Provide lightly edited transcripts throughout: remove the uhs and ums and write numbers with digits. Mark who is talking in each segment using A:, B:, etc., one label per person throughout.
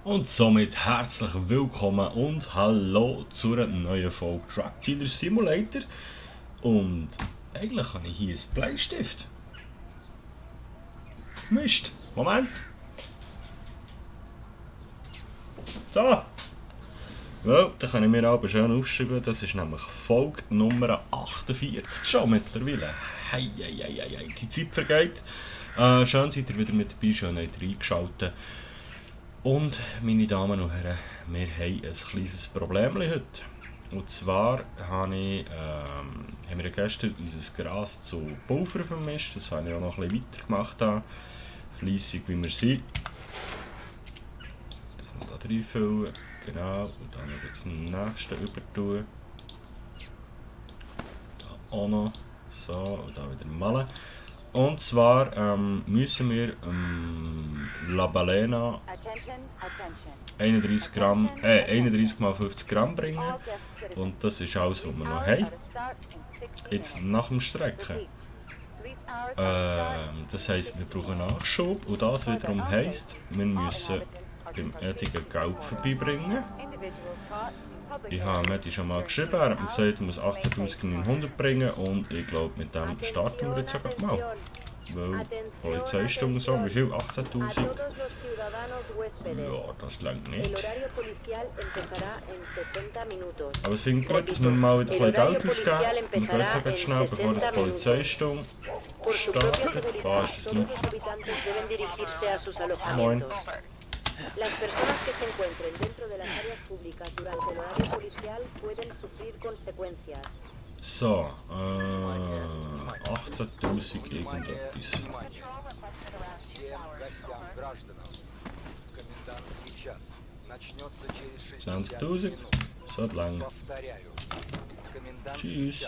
A: Und somit herzlich willkommen und hallo zu einer neuen Folge Truck Dealer Simulator. Und eigentlich habe ich hier einen Bleistift. Mist, Moment. So. Well, da kann ich mir aber schön aufschreiben, das ist nämlich Folge Nummer 48 schon mittlerweile. Hei, die Zeit vergeht. Schön seid ihr wieder mit dabei, schön habt ihr eingeschaltet. Und meine Damen und Herren, wir haben ein kleines Problem heute. Und zwar haben wir gestern unser Gras zu Pulver vermischt. Das habe ich auch noch ein bisschen weitergemacht. Fleissig wie wir sind. Das noch da reinfüllen. Genau. Und dann noch das nächste übertun. Da auch noch. So, und da wieder malen. Und zwar müssen wir La Balena 31 Gramm, 31 mal 50 Gramm bringen. Und das ist alles, was wir noch haben. Jetzt nach dem Strecken. Das heisst, wir brauchen Nachschub. Und das wiederum heisst, wir müssen beim Ediger Geld vorbeibringen. Ich habe Matti schon mal geschrieben, er hat mir gesagt, er muss 18.900 bringen und ich glaube, mit dem starten wir jetzt sogar mal. Weil Polizeistunde so, wie viel? 18.000? Ja, das langt nicht. Aber es finde ich gut, dass wir mal wieder ein bisschen Geld ausgeben. Wir gehen jetzt sogar schnell, bevor das Polizeistunde startet. Da ist das nicht. Moin.
B: Las personas que se encuentren dentro de las áreas públicas durante el horario policial pueden sufrir consecuencias.
A: So, 18.000 irgendetwas. 20.000? So lang. Tschüss.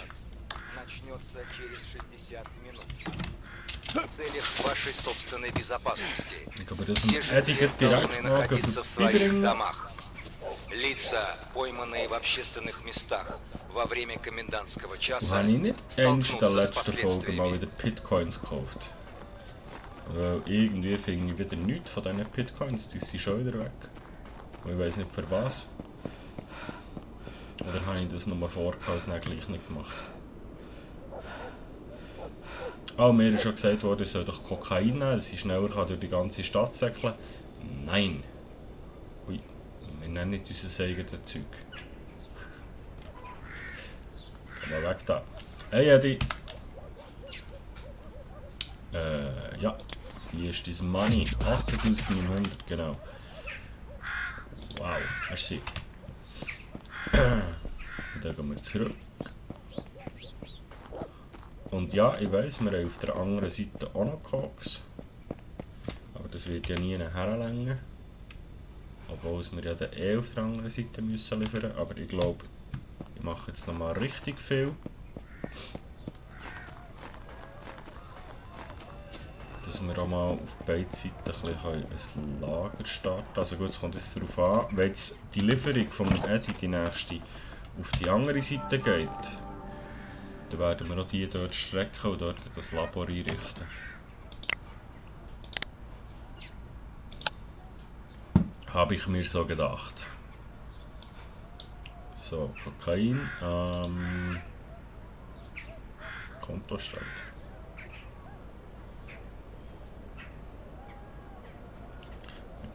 A: Ich glaube, das ist ein Ediger direkt mal vorbeibringen.
C: Лица, пойманные в общественных местах во время комендантского часа,
A: Habe ich nicht eins der letzten Folge mal wieder Bitcoins gekauft? Weil irgendwie finde ich wieder nichts von diesen Bitcoins, die sind schon wieder weg. Und ich weiss nicht für was. Oder habe ich das nur vorgehabt, es dann gleich nicht gemacht? Oh, mir ist schon gesagt worden, ich soll doch Kokain nehmen, dass ich schneller durch die ganze Stadt säckeln kann. Nein! Ui, wir nennen nicht unser eigenes Zeug. Komm mal weg da. Hey Eddie! Ja. Hier ist dein Money. 18.900, genau. Wow, merci. Und dann gehen wir zurück. Und ja, ich weiss, wir haben auf der anderen Seite auch noch Koks. Aber das wird ja nie herlängen. Obwohl wir ja dann auf der anderen Seite müssen liefern. Aber ich glaube, ich mache jetzt nochmal richtig viel. Dass wir auch mal auf beiden Seiten ein Lager starten können. Also gut, es kommt jetzt darauf an, wenn jetzt die Lieferung vom Eddie, die nächste, auf die andere Seite geht, dann werden wir auch die dort strecken und dort das Labor einrichten. Habe ich mir so gedacht. So, Kokain, Kontostand.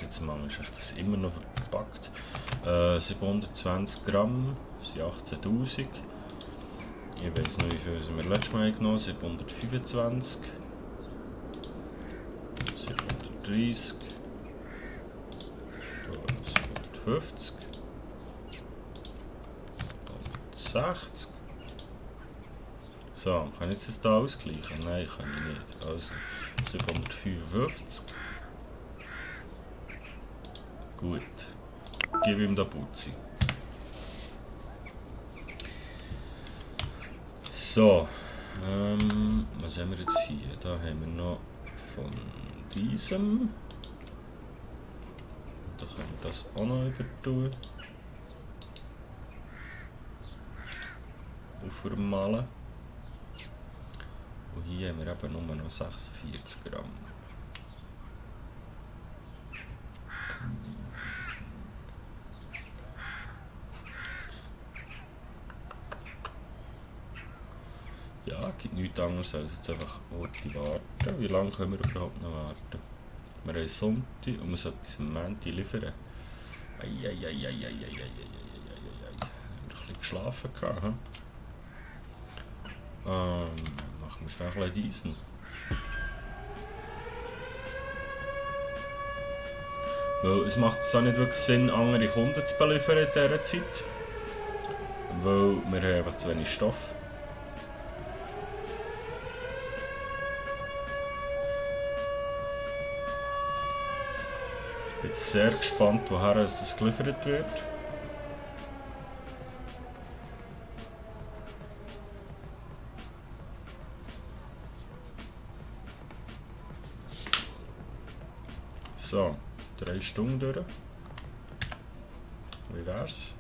A: Jetzt mal ist das immer noch verpackt. 720 Gramm sind 18.000. Ich weiß nicht, wie viel wir letztes Mal genommen haben. 725. 730. 750. 160. So, kann ich das hier ausgleichen? Nein, kann ich nicht. Also 755. Gut. Gib ihm den Putzi. So. Was haben wir jetzt hier? Da haben wir noch von diesem. Da können wir das auch noch übertun. Aufmalen. Und hier haben wir eben nur noch 46 Gramm. Ja, es gibt nichts anderes als jetzt einfach Orte warten. Wie lange können wir überhaupt noch warten? Wir haben Sonntag und müssen etwas am Montag liefern. Eieieiei. Haben wir ein bisschen geschlafen gehabt, hm? Machen wir schnell ein bisschen Eisen. Weil es macht so nicht wirklich Sinn, andere Kunden zu beliefern in dieser Zeit. Weil wir haben einfach zu wenig Stoff. Ich bin jetzt sehr gespannt, woher das geliefert wird. So, 3 Stunden durch. Wie wär's?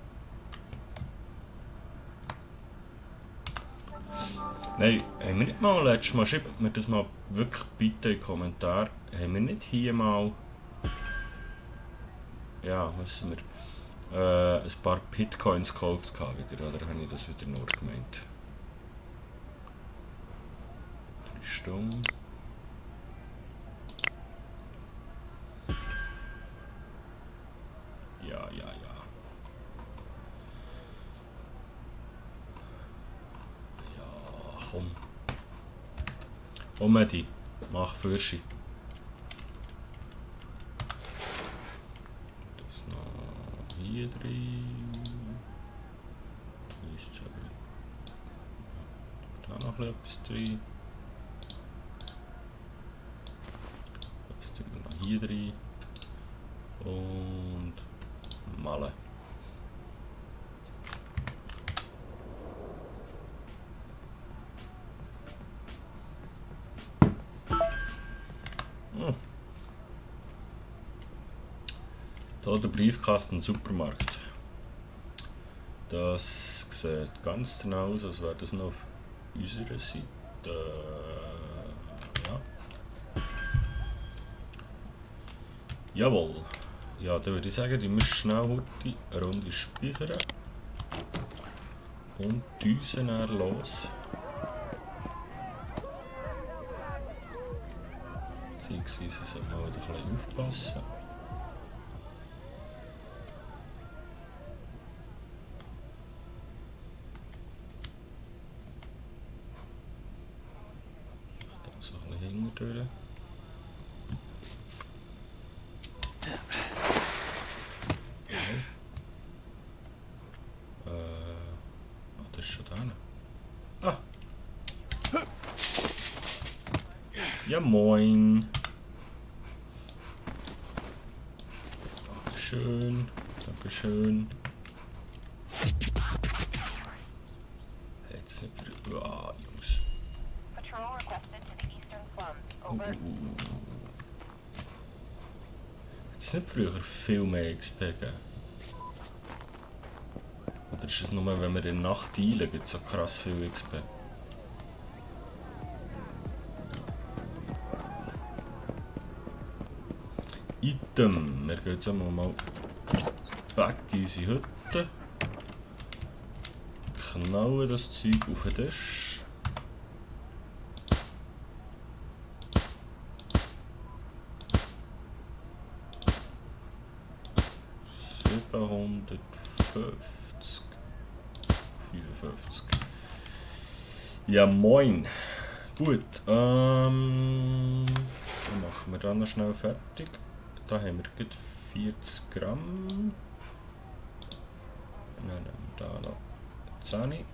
A: Nein, haben wir nicht mal letztes Mal, schreibt mir das mal wirklich bitte in die Kommentare, haben wir nicht hier mal, ja, müssen wir, ein paar Bitcoins gekauft wieder, oder habe ich das wieder nur gemeint? 3 Stunden. Ja. Ja, komm. Komm, Medi, mach Fürschi. Das noch hier drin. 1, 2. Da noch etwas drin. Das tun wir noch hier drin. Und malen. Hier der Briefkasten Supermarkt. Das sieht ganz genau aus, als wäre das noch auf unserer Seite. Ja. Jawohl. Ja, dann würde ich sagen, die müssen schnell heute eine Runde speichern. Und düsen dann los. Beziehungsweise soll man wieder ein bisschen aufpassen. So ein bisschen hinterdurch. Das ist schon da. Ah! Ja, moin! Dankeschön, Dankeschön. Jetzt sind wir. Ah, Jungs.
B: Patrol requested to the eastern slums. Over.
A: Hätte es nicht früher viel mehr XP gegeben? Oder ist es nur, wenn wir in der Nacht eilen, gibt es so krass viel XP? Item. Wir gehen jetzt mal back in unsere Hütte. Knallen das Zeug auf den Tisch. $750. 55. Ja, moin. Gut, dann machen wir dann noch schnell fertig. Da haben wir gut 40 Gramm. Dann nehmen wir da noch 10.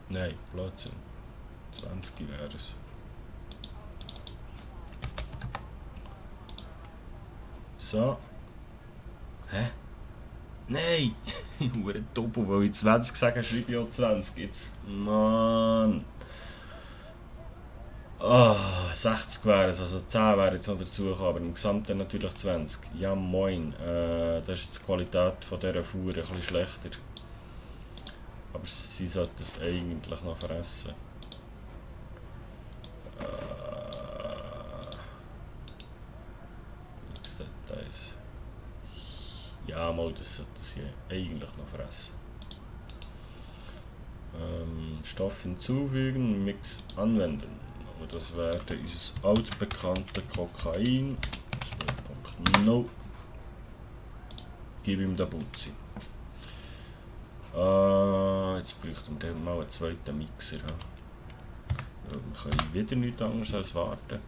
A: Nein, Blödsinn. 20 wäre es. So. Hä? Nein! Hure Doppel, weil ich 20 sage, schreibe ich auch 20. Jetzt. Mann! Ah, 60 wären es, also 10 wären jetzt noch dazugekommen, aber im Gesamten natürlich 20. Ja moin, da ist jetzt die Qualität von dieser Fuhr ein bisschen schlechter. Aber sie sollte es eigentlich noch fressen. Details. Ja mal, das sollte sie eigentlich noch fressen. Stoff hinzufügen, Mix anwenden. Und das wäre dieses altbekannte Kokain 2.0. Gib ihm den Butzi. Jetzt bräuchten wir mal einen zweiten Mixer. Ja. Wir können wieder nichts anderes als warten.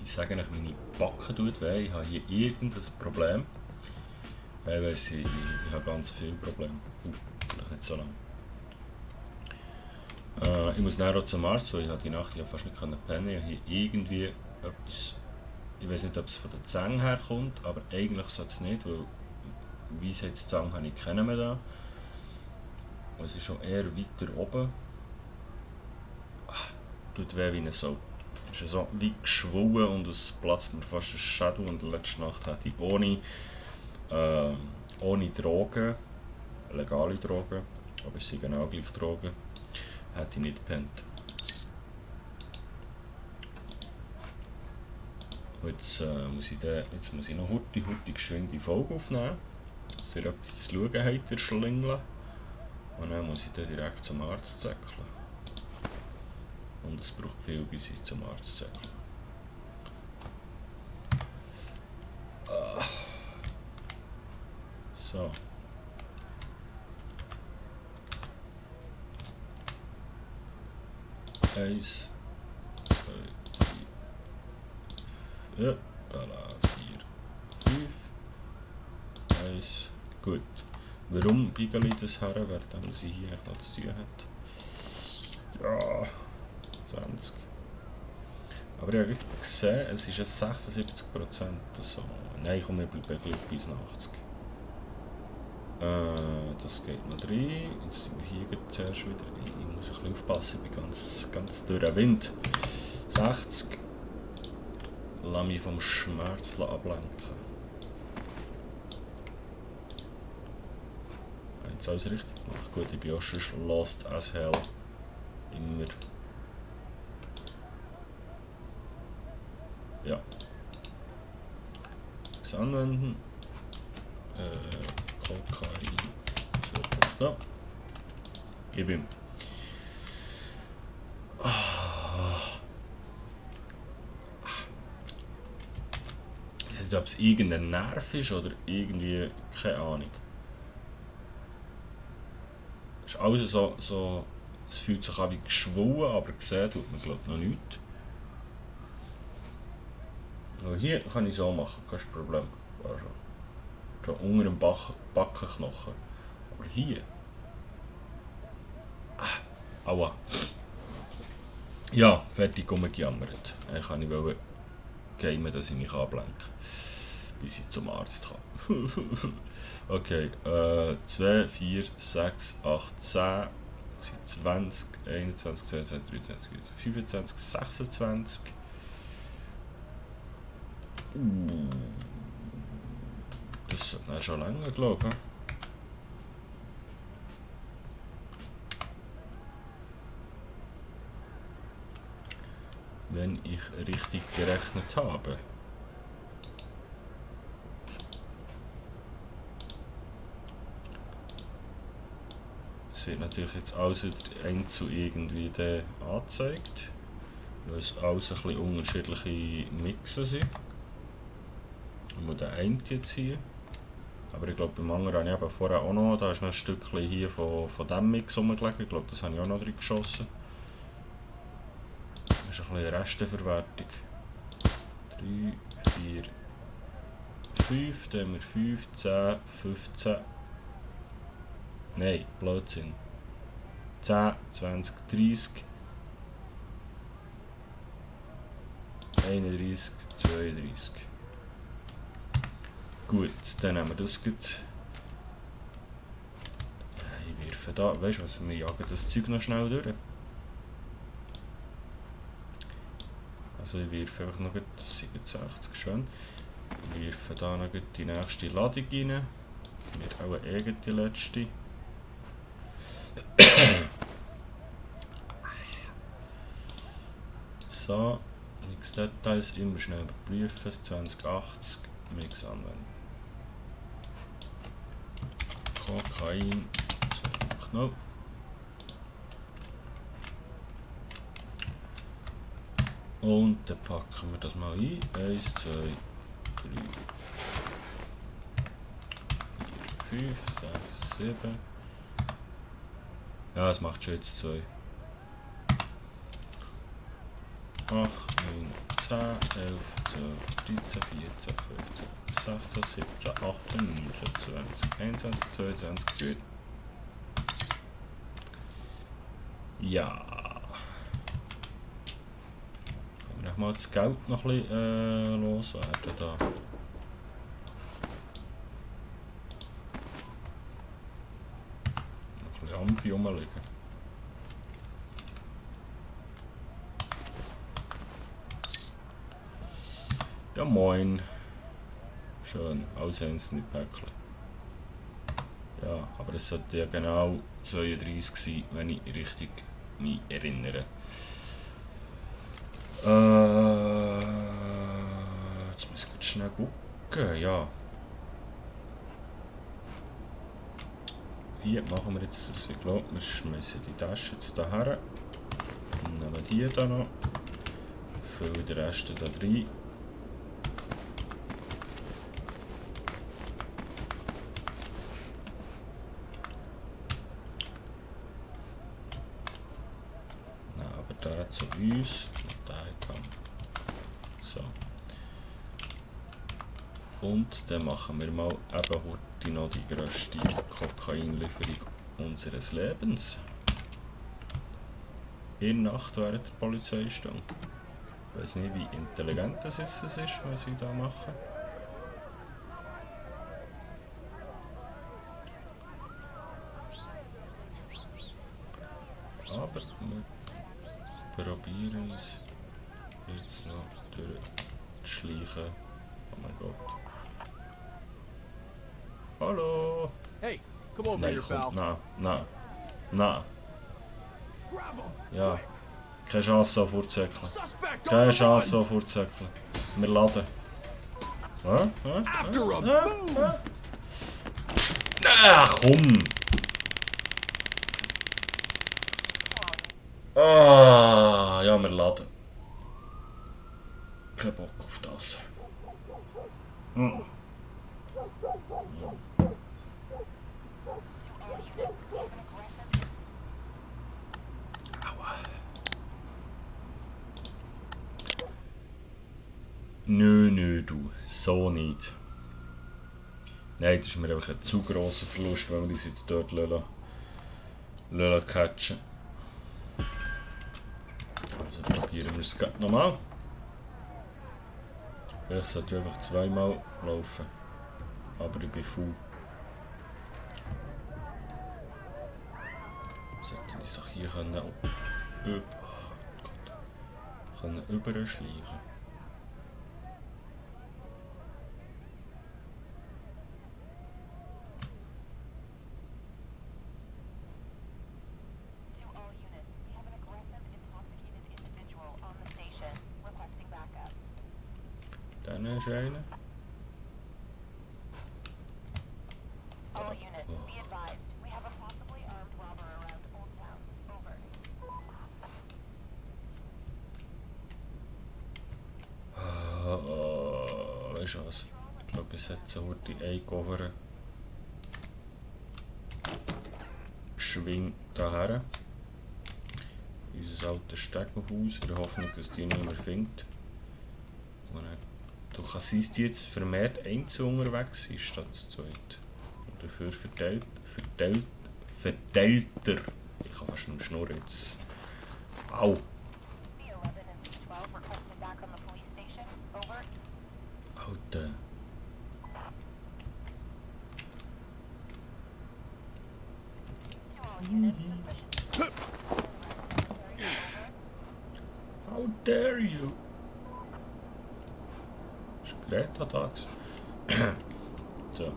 A: Ich sage euch, meine Backe tut weh. Ich habe hier irgendein Problem. Ich habe ganz viele Probleme. Vielleicht nicht so lange. Ich muss nachher auch zum Arzt, weil ich die Nacht fast nicht pennen konnte. Ich habe hier irgendwie etwas. Ich weiß nicht, ob es von der Zange herkommt, aber eigentlich sollte es nicht, weil Weisheitszange habe ich keinen mehr da. Und es ist schon eher weiter oben. Tut weh wie eine Sau. Es ist so wie geschwollen und es platzt mir fast ein Schädel. Und letzte Nacht hatte ich ohne Drogen, legale Drogen, aber es sind genau gleich Drogen, hätte ich nicht gepennt. Jetzt muss ich noch hurtig geschwind die Folge aufnehmen, dass ihr etwas zu schauen habt, ihr Schlingel. Und dann muss ich dann direkt zum Arzt zäckeln. Und es braucht viel, bis ich zum Arzt zäckle. So. Eins, zwei, vier. Ja, da 4, 5. Eins. Gut. Warum biegele ich das her, während sie hier noch zu tun hat? Ja. 20. Aber ich habe gesehen, es ist ja 76%. So. Nein, komm, ich bleibe gleich bis 80. Das geht noch rein. Jetzt sind wir hier zuerst wieder. Ich muss ein bisschen aufpassen, ich bin ganz durch den Wind. 60. Lass mich vom Schmerz ablenken. Jetzt alles richtig gemacht. Gut, ich bin auch schon lost as hell. Immer. Ja. Das anwenden. Kokain. So. Gib ihm. Ich weiß nicht, ob es irgendein Nerv ist oder irgendwie. Keine Ahnung. Es ist alles so. Es fühlt sich an wie geschwollen, aber gesehen tut man glaube ich noch nichts. Hier kann ich so machen, kein Problem. Schon unter dem Backenknochen. Aber hier. Aua. Ja, fertig rumgejammert. Ich kann nicht gamen, dass ich mich ablenke. Bis ich zum Arzt kann. Okay, 2, 4, 6, 8, 10, 20, 21, 22, 23, 25, 26. Das sollte schon länger, glaube ich. Wenn ich richtig gerechnet habe. Es wird natürlich jetzt alles wieder einzeln irgendwie angezeigt, weil es alles ein bisschen unterschiedliche Mixen sind. Nur der eine jetzt hier. Aber ich glaube, beim anderen habe ich eben vorher auch noch, da ist noch ein Stückchen hier von diesem Mix rumgelegen. Ich glaube, das habe ich auch noch drin geschossen. Das ist ein bisschen Resteverwertung. 3, 4, 5, dann haben wir 5, 10, 15. Nein, Blödsinn. 10, 20, 30. 31, 32. Gut, dann haben wir das gut. Ich werfe da, weißt du was, wir jagen das Zeug noch schnell durch. Also ich werfe einfach noch, das sind 60 schön. Ich werfe da noch die nächste Ladung rein. Wird auch die letzte. So, Mix Details immer schnell überprüfen, 2080, Mix anwenden. Kokain. No. Und dann packen wir das mal ein. 1, 2, 3, 4, 5, 6, 7. Ja, es macht schon jetzt 2. 8, 9, 10, 11, 12, 13, 14, 15, 16, 17, 18, 19, 20, 21, 22, 23. Ja. Können wir noch mal das Geld noch ein bisschen loswerden da. Noch ein bisschen Amphi rumliegen. Ja moin. Schön, alles einzelne Päckchen. Ja, aber es sollte ja genau 32 sein, wenn ich richtig mich erinnere. Jetzt muss ich kurz schnell gucken, ja. Hier machen wir jetzt das. Ich glaube, wir schmeißen die Tasche jetzt da her. Nehmen die da noch. Füllen den Rest da rein. Der zu uns, der kann. So. Und dann machen wir mal eben heute noch die grösste Kokainlieferung unseres Lebens. In der Nacht während der Polizeistunde. Ich weiß nicht, wie intelligent das jetzt ist, was ich da mache. Aber wir probieren es jetzt noch durchzuschleichen. Oh mein Gott. Hallo!
D: Hey, come over
A: Nein,
D: here, pal.
A: komm, nein.
D: Grab him.
A: Ja. Keine Chance auf Furzsäckchen.
D: Suspect on
A: Keine
D: the
A: Chance
D: run.
A: auf Furzsäckchen. Wir laden.
D: After him. Move.
A: Ach komm! Ah, ja, wir laden. Kein Bock auf das. Aua. Nö, du. So nicht. Nein, das ist mir einfach ein zu grosser Verlust, wenn wir uns jetzt dort catchen. Also probieren wir es gerade nochmal. Vielleicht sollte ich einfach zweimal laufen. Aber ich bin faul. Sollte ich sich hier können überschleichen. Dann ist einer.
B: All units, be advised. We have a possibly armed robber around Old Town. Over.
A: Weißt du was? Ich glaube, ich setze heute einen Cover. Schwing daher. Unser altes Steckenhaus, in der Hoffnung, dass die niemand findet. Und du kannst sein, dass die jetzt vermehrt einzeln unterwegs sind, statt zu zweit. Und dafür verteilter. Ich kann fast nicht mehr schnurren jetzt. Au!
B: B11 and C12 requested back on the police station. Over.
A: Alter.
B: To all units, suspicious.
A: How dare you? Ist Greta da gewesen? So.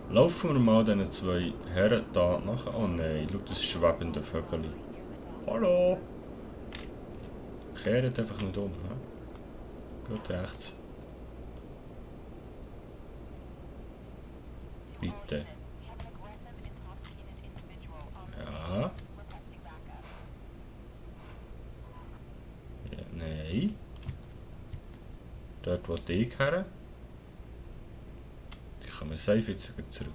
A: Laufen wir mal diesen zwei Herren da nachher. Oh nein, schau, das schwebende Vögel. Hallo! Kehrt einfach nicht um. He? Geht rechts. Bitte. dort wo ich her. Die kommen safe jetzt zurück.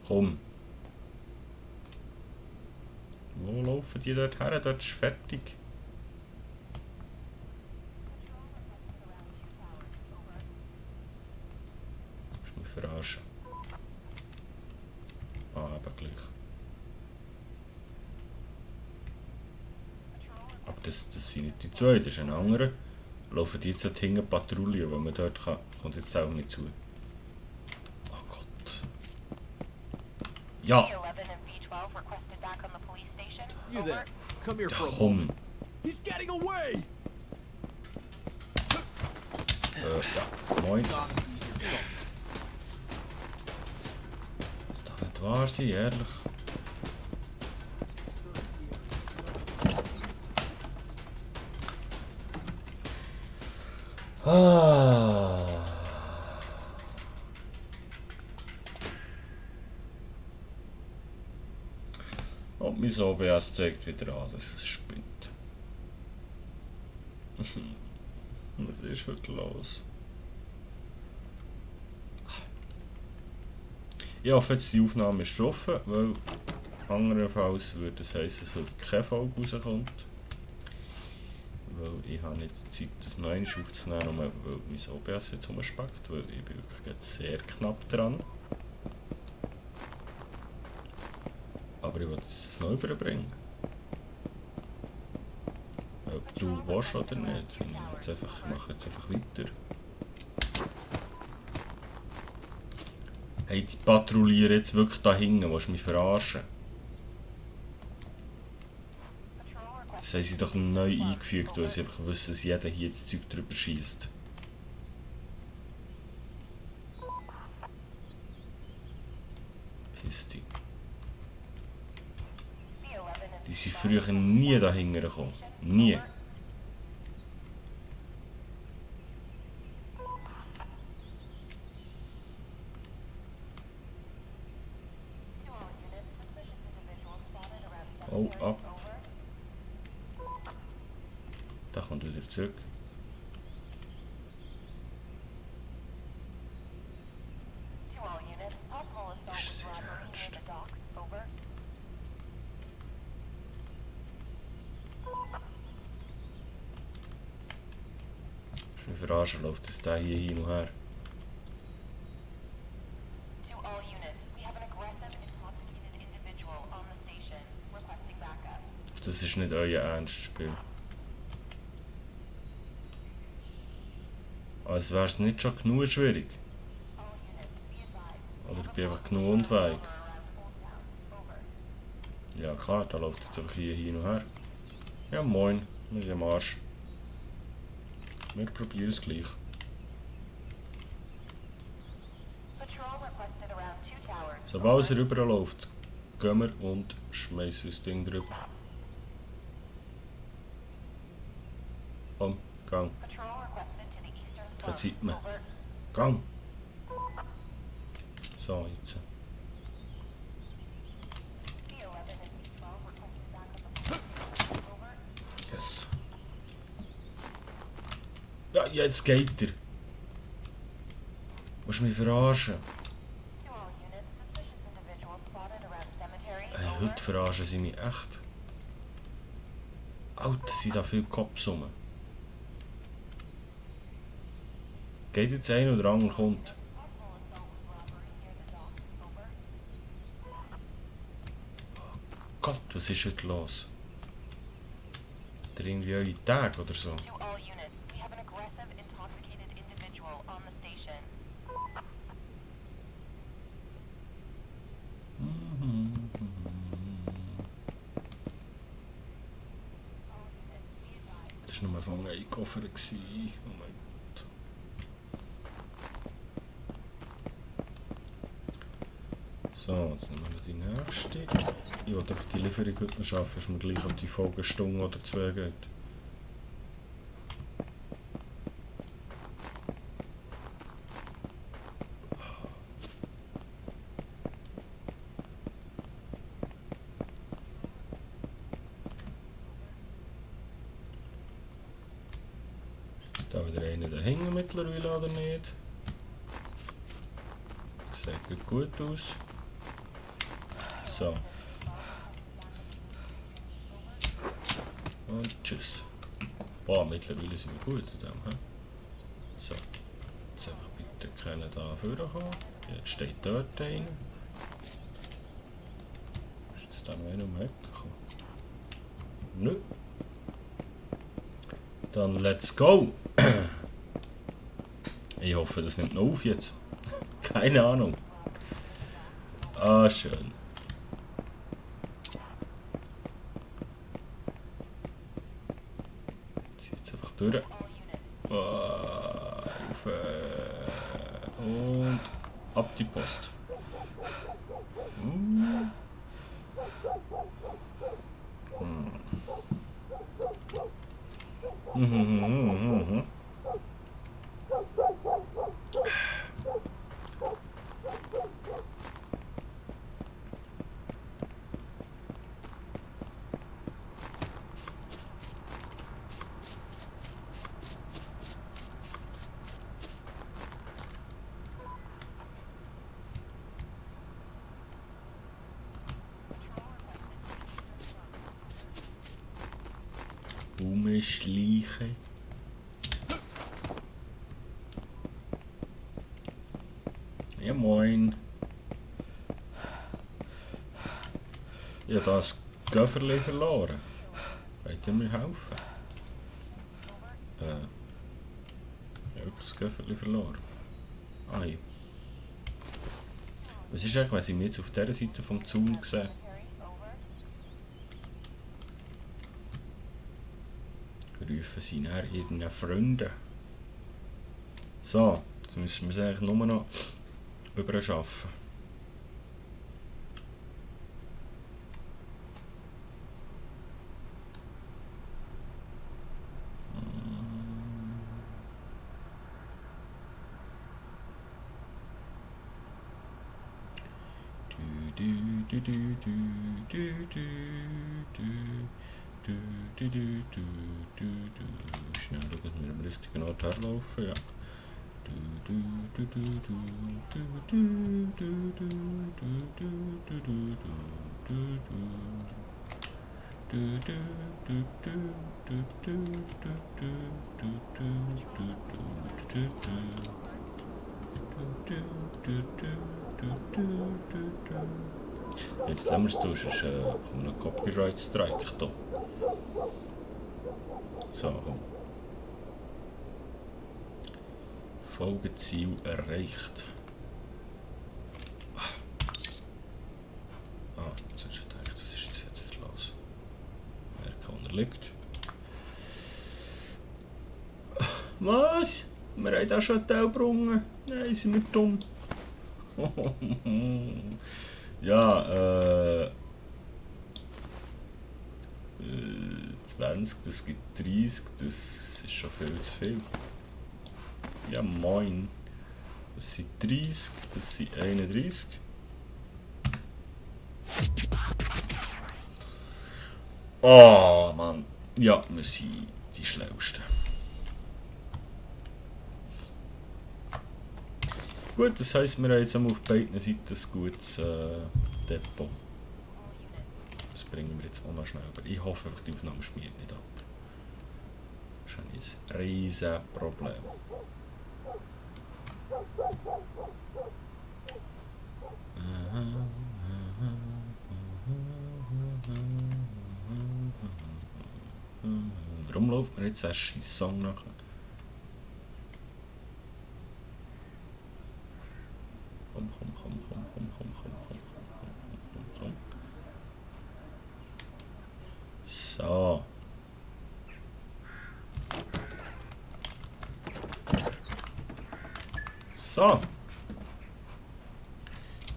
A: Komm. Wo laufen die dort her? Dort ist fertig. Musst mich verarschen. Ah, eben gleich. Aber das sind nicht die zwei, das ist ein anderer. Laufen die jetzt dort hinten Patrouille, weil man dort kann. Kommt jetzt auch nicht zu. Oh Gott. Ja!
E: B11 and B12 requested back on the police station.
D: You
E: Over.
D: there. Come here
A: Ja,
D: for a
A: komm.
D: moment. He's getting away!
A: Ja, moin.
D: Gotta be here
A: Das darf nicht wahr sein, ehrlich. Ah. Und mein OBS zeigt wieder an, dass es spinnt. Was ist heute los? Ich hoffe jetzt, die Aufnahme ist offen, weil anderenfalls würde es heissen, dass heute keine Folge rauskommt. Weil ich habe nicht Zeit, das noch einmal aufzunehmen, weil mein OBS jetzt umspackt, weil ich bin wirklich jetzt sehr knapp dran. Aber ich will es noch überbringen. Ob du willst oder nicht, ich mache jetzt einfach weiter. Hey, die patrouillieren jetzt wirklich da hinten, willst du mich verarschen? Das haben sie doch neu eingefügt, weil sie einfach wissen, dass jeder hier das Zeug drüber schießt. Piss dich. Die sind früher nie da hinten gekommen. Nie. Oh, ab. Da kommt wieder zurück.
E: To all units, possible assault
A: Ist
E: with
A: das ihr
E: robbery near
A: Ernst?
E: the docks. Over.
A: Ich mich verarschen, läuft das da hier hin und her.
E: To all units, we have an aggressive, intoxicated individual on the station requesting backup.
A: Das ist nicht euer Ernstspiel. Als wäre es nicht schon genug schwierig.
E: All units, be advised.
A: Oder ich bin einfach genug unfähig.
E: Around Old Town. Over.
A: Ja klar, da läuft jetzt einfach hier hin und her. Ja moin, wir sind am Arsch. Wir probieren es gleich.
E: Patrol requested around 2 towers.
A: Sobald es rüberläuft, gehen wir und schmeißen das Ding drüber. Komm, gang,
E: Patrol requested to the eastern
A: Keine
E: front.
A: Zeit mehr.
E: Over.
A: gang! So, jetzt.
E: B11 and B12 requested backup on the police station. Over.
A: Yes. Ja, jetzt geht er. Musst du mich verarschen?
E: To all units, suspicious individual spotted around cemetery.
A: Hey,
E: Over.
A: heute verarschen sie mich echt. Alter, sind da viele Cops rum. Geht jetzt ein oder andere kommt.
E: Possible assault with robbery near the docks. Over.
A: Gott, was ist heute los? Hat er irgendwie eure Tage oder so?
E: To all units, we have an aggressive, intoxicated individual on the station.
A: Das war nur von einem Koffer. Oh mein Gott. So, jetzt nehmen wir die nächste. Ich will einfach die Lieferung heute noch schaffen, dass wir gleich um die Folge eine Stunde oder zwei geht. wieder einer dahinter mittlerweile oder nicht? Sieht gut aus. So. Und tschüss. Boah, mittlerweile sind wir gut in dem, he? So. Jetzt einfach bitte keiner da vorkommen. Jetzt steht dort einer. Ist jetzt da noch einer um die Ecke gekommen? Nö. Dann let's go! Ich hoffe, das nimmt noch auf jetzt. Keine Ahnung. Ah, schön. Jetzt einfach durch. Rauf. Und ab die Post. Umschleichen. Ja moin. Ich habe das Göfferli verloren. Wollt ihr mir helfen? Ich habe das Göfferli verloren. Ah ja. Was ist eigentlich, wenn sie mich jetzt auf dieser Seite vom Zaun sehen? Rufen sie nachher irgendeinen Freunde. So, jetzt müssen wir es eigentlich nur noch überschaffen. Schnell schauen, dass wir am richtigen Ort herlaufen, ja. Jetzt lassen wir es durch, sonst kommt ein Copyright-Strike hier. So, komm. Folgeziel erreicht. Ah, jetzt hast du gedacht, was ist jetzt wieder los? Merken, wo er liegt. Was? Wir haben da schon Teil gebrungen. Nein, sind wir dumm. Ja, 20, das gibt 30, das ist schon viel zu viel. Ja moin. Das sind 30, das sind 31. Oh Mann. Ja, wir sind die Schlausten. Gut, das heisst, wir haben jetzt auf beiden Seiten ein gutes Depot. Das bringen wir jetzt auch noch schnell über. Ich hoffe einfach, die Aufnahme schmiert nicht ab. Das ist ein riesen Problem. Warum läuft mir jetzt ein scheiß Song nachher? Komm. So. So.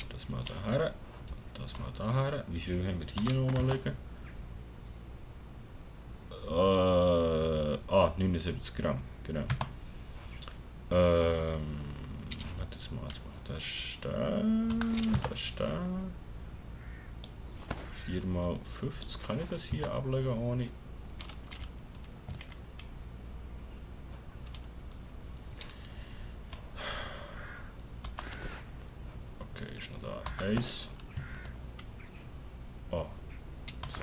A: Das mal daher. Das mal daher. Wie viel haben wir hier noch mal liegen? 79 Gramm. Genau. Warte jetzt mal. Das ist der. Das ist der. 4 mal 50. Kann ich das hier ablegen ohne? ist noch da. 1.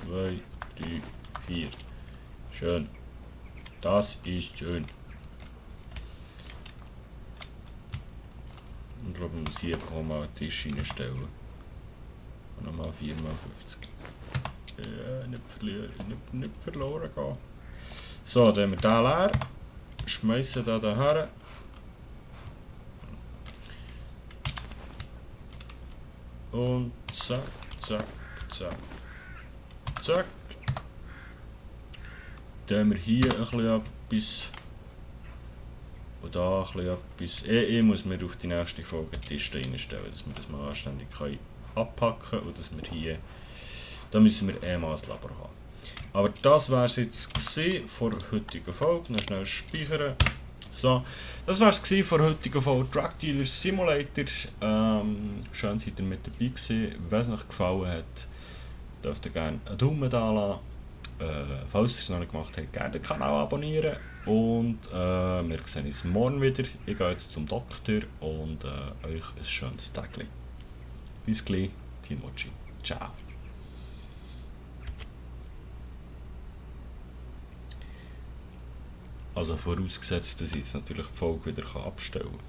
A: 2, 3, 4. Schön. Das ist schön. Ich glaube, ich muss hier auch mal einen Tisch hinstellen. Und nochmal 4x50. Nicht verloren gehen. So, dann haben wir den leer. Schmeißen den her. Und zack, zack, zack, zack. Dann haben wir hier ein bisschen etwas. Und da ein bisschen etwas. Ich muss mir auf die nächste Folge einen Tisch reinstellen, dass wir das mal anständig abpacken können und dass wir hier. Da müssen wir mal ein Labor haben. Aber das war es jetzt von der heutigen Folge. Noch schnell speichern. So, das war es von der heutigen Folge Drug Dealer Simulator. Schön, seid ihr mit dabei gewesen. Wenn es euch gefallen hat, dürft ihr gerne einen Daumen da lassen. Falls ihr es noch nicht gemacht habt, gerne den Kanal abonnieren. Und wir sehen uns morgen wieder. Ich gehe jetzt zum Doktor und euch ein schönes Tag. Bis gleich, Timochi. Ciao. Also vorausgesetzt, dass ich jetzt natürlich die Folge wieder abstellen kann.